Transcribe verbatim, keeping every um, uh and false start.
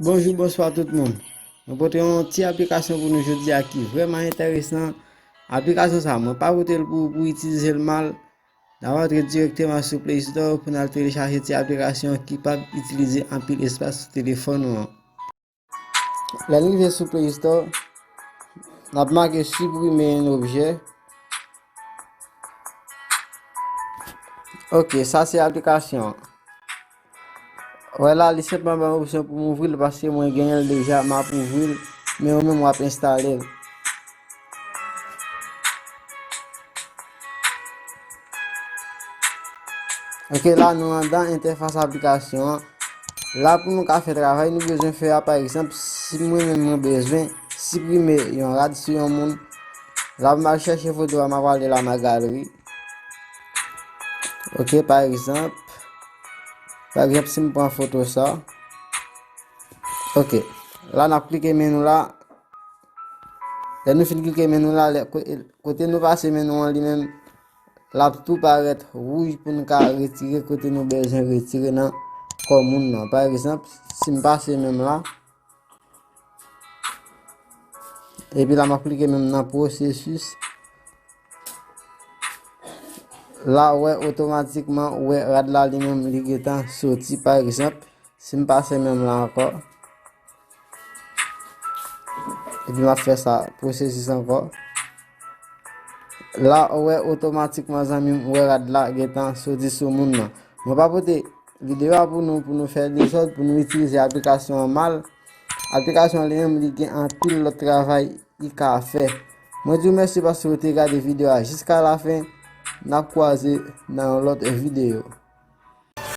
Bonjou, bonswa tout moun. Mwen pote yon ti aplikasyon pou nou jodi a ki vrèman enteresan. Aplikasyon sa, mwen pa pote l pou, pou itilize l mal. N ap antre dirèkteman sou Play Store pou n al telechaje ti aplikasyon ki p ap itilize anpil espas sou telefòn ou an. Lè n rive sou Play Store, n ap make siprime yon objè. Ok, sa se aplikasyon an. Wè la, li senpman ban m opsyon pou m ouvri l paske mwen genyen l deja, m ap ouvri l, men ou menm w ap enstale l. Ok, la nou andan entèfas aplikasyon an. La pou nou ka fè travay nou bezwen fè a, pa egzanp, si mwen menm mwen bezwen siprime yon rad sou yon moun, la m al chèche foto a, m ap ale la nan galeri. Ok, pa egzanp, pa egzanp, si m pran foto sa, ok, la n ap klike men nou la. Lè nou fin klike men nou la, lè, ko-, kote nou pase men nou an li menm, l ap tou parèt wouj pou n ka retire kote nou bezwen retire nan kò moun nan. Pa egzanp, si m pase men m la, epi la m ap klike men m nan pwosesis. La, ou wè, otomatikman, ou wè rad la li menm li gentan soti, pa egzanp, si m pase men m la ankò, epi m ap fè sa, pwosesis ankò. La, ou wè, otomatikman, zanmi m, ou wè rad la gentan soti sou moun nan. Mwen pa pote videyo a pou nou, pou nou fè dezòd, pou nou itilize aplikasyon an mal. Aplikasyon an li menm, li gen anpil lòt travay li ka fè. Mwen di w mèsi paske w te gade videyo a jiska lafen. N ap kwaze nan yon lòt videyo.